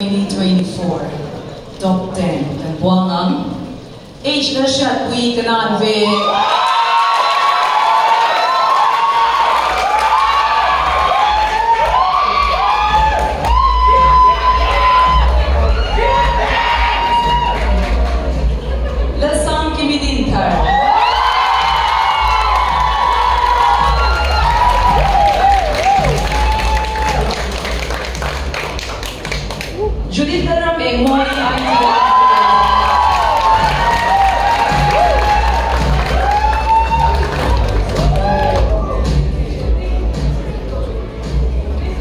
2024 Top 10 kan buang ang. H Lalhriatpui ka nan ve. Lalsangkimi Dinthar. Judith Lalram Engmawii ITI.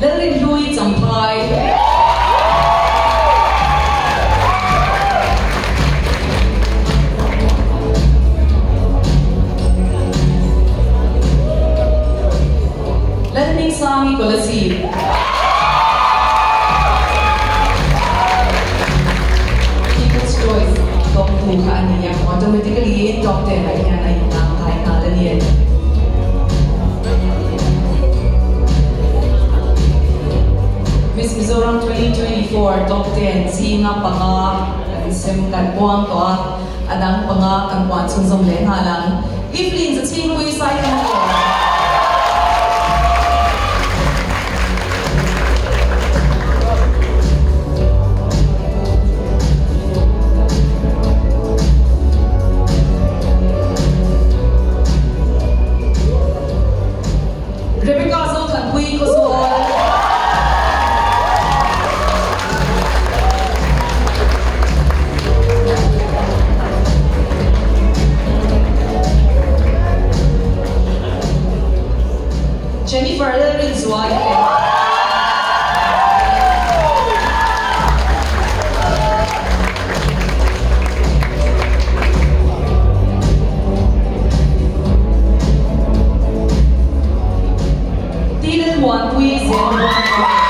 Lalrinhlui Champhai. Lalhmingsangi Kolasib. People's Choice dawngtu kha a ni a, automatically top ten ah hian a inlang kai nghal a ni. Miss Mizoram 2024 top 10 zinga panga kan sem kan puang tawh a, a dang panga kan puan chhunzawm leh nghal ang. Evelyn Zachhingpui Saithamaw. Rebecca Zothanpui Khawzawl. Jennifer Lalrinzuali leh. Dylan Muanpui Zenmuan College.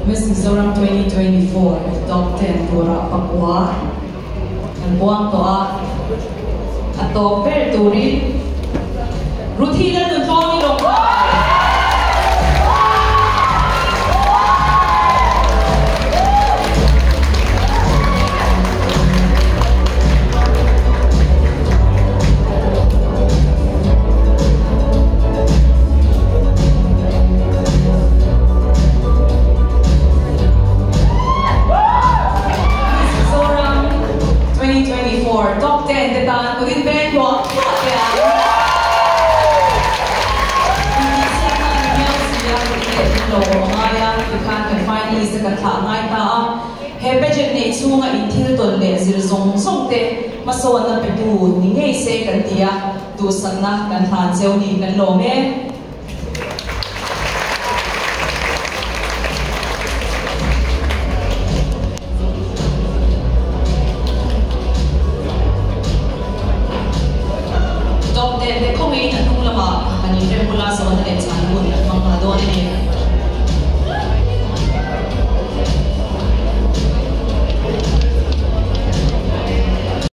Miss Mizoram 2024 Top 10 tura pakua kan buang tawh a, a tawp ber turin Ruthi Lalnuntlawmi lawng nghal. Miss Mizoram 2024 Top 10 te tan kut in veng hluah hluah teh ang. Intihsiakna a ni miau si a, kut leh in lo awm a ngai a, tikhan kan finalist te kan thlah a ngai ta a. He pageant neih chhunga in thil tawn leh zir zawng zawng te hmasawnna petu ni ngei se kan ti a, duhsakna kan hlan cheu ni kan lawm e. Top 10 te khawngin a hnung lamah han inrem bula zawhna leh chhan hun kan hmang nghal dawn a ni.